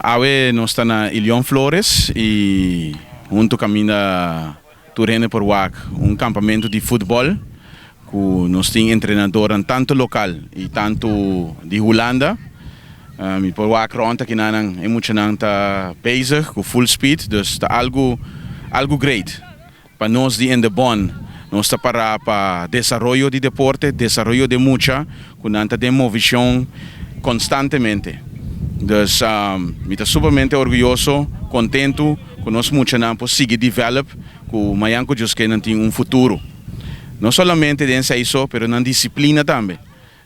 Awe nos ta na Ilion Flores i huntu kaminda tur hende por wak un kampamentu di futbòl ku nos tin entrenadornan tantu lokal i tantu di Hulanda. Mi por wak rònt akinanan e muchanan ta bezig ku full speed, dus ta algu algu great pa nos di Indebon. Nos ta pará pa desaroyo di deporte, desaroyo di mucha ku nan ta den movishon konstantemente. Dus mi ta sumamente orguyoso, kontentu ku nos muchanan por sigui develop, ku mañan ku Dios ke nan tin un futuro. No solamente den esei so, pero nan disiplina tambe.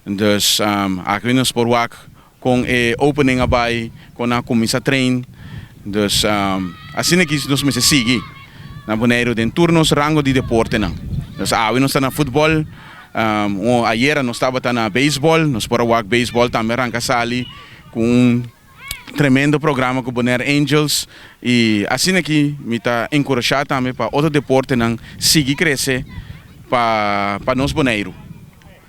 Dus aki nos por wak kon e opening a bai, kon nan a kuminsá train. Dus asina ki nos mester sigui na Boneiru den tur nos rango di deportenan. Dus awe nos ta na futbòl, ayera nos tabata na beisbòl, nos por a wak beisbòl tambe ranka sali ku un tremendo programa ku Bonaire Angels i asina ki mi ta enkurashá tambe pa otro deportenan sigui krese pa nos Boneiru.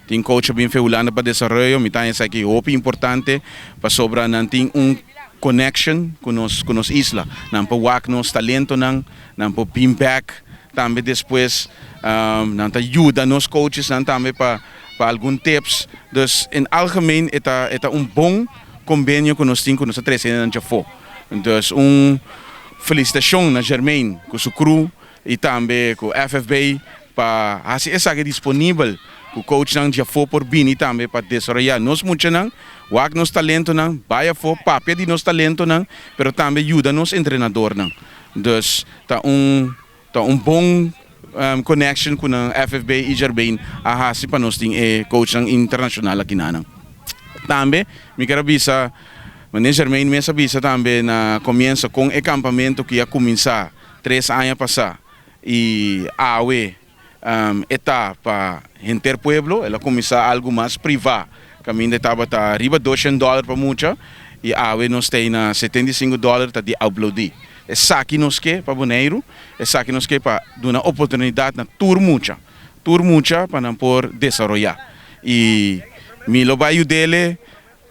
Tin coach a bin fe Hulanda pa desaroyo, mi ta haña esaki hopi importante pasobra nan tin un connection ku nos ku nos isla. Nan por wak nos talentonan, nan por bin bek tambe despues, nan ta yuda nos coachesnan tambe pa pa algun tips. Dus in algemeen e ta e ta un bon kombenio ku nos tin ku nos ta trese hendenan djafó. Dus un felisitashon na Jermaine ku su crew i tambe ku FFB pa hasi esaki disponibel ku coachnan djafó por bini tambe pa desaroyá nos muchanan, wak nos talentonan, bai afó, papia di nos talentonan, pero tambe yuda nos entrenadornan. Dus ta un ta un bon connection ku nan FFB i Jerbain a hasi pa nos tin e coachnan internashonal akinanan. Tambe mi ker a bisa, meneer Jermaine mes a bisa tambe na komienso kon e kampamentu ki a kuminsá 3 aña pasá i awe e ta pa henter pueblo. El a kuminsá algu mas privá, kaminda tabata riba $200 pa mucha i awe nos ta na $75, ta di aplaudí. Esaki nos ke pa Boneiru, esaki nos ke pa duna oportunidat na tur mucha, tur mucha pa nan por desaroyá. I mi lo bai yud'é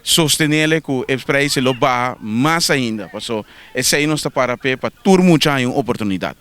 sostené ku e prijs lo baha mas ainda. Paso esei nos ta para pa tur mucha un oportunidat.